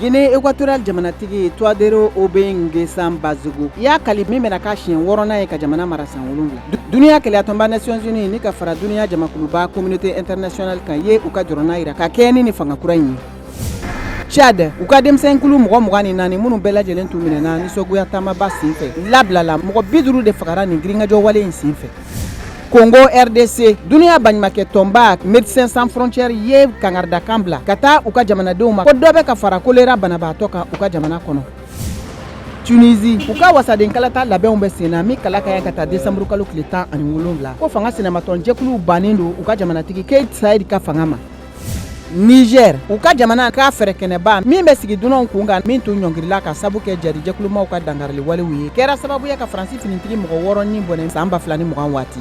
Guinée équatoriale jamanatigi Teodoro Obiang Nguessan Mbasogo y'a kali min bɛna k'a siɲɛ wɔɔrɔnan ye ka jamana mara san 7. Duniya kelenyatɔnba Nations Unies ni ka fara duniya jamakuluba communauté internationale kan ye u ka jɔrɔna jira ka kɛɲɛ ni nin fanga kura in ye. Tchad, u ka denmisɛnkulu mɔgɔ 24 minnu bɛɛ lajɛlen tun minɛna nisɔngoya taamaba senfɛ labilala. Mɔgɔ 50 de fagara nin girinkajɔ wale in senfɛ. Congo RDC, duniya baɲumankɛ tɔnba Médecins Sans Frontières ye kangaridakan bila ka taa u ka jamanadenw ma ko dɔ bɛ ka fara kolera banabaatɔ kan u ka jamana kɔnɔ. Tunisie, u ka wasaden kalata labɛnw bɛ sen na min kala ka ɲi ka taa décembre kalo tile 17, ko fanga sinamatɔn jɛkuluw bannen don u ka jamanatigi Kais Saied ka fanga ma. Niger, u ka jamana k'a fɛɛrɛkɛnɛba min bɛ sigi dunanw kun kan, min tun ɲɔngirila ka sabu kɛ jarijɛkulumaw ka dankarili walew ye, kɛra sababu ye ka Faransi finitigi mɔgɔ 6 ni bɔnɛ san 2020 waati.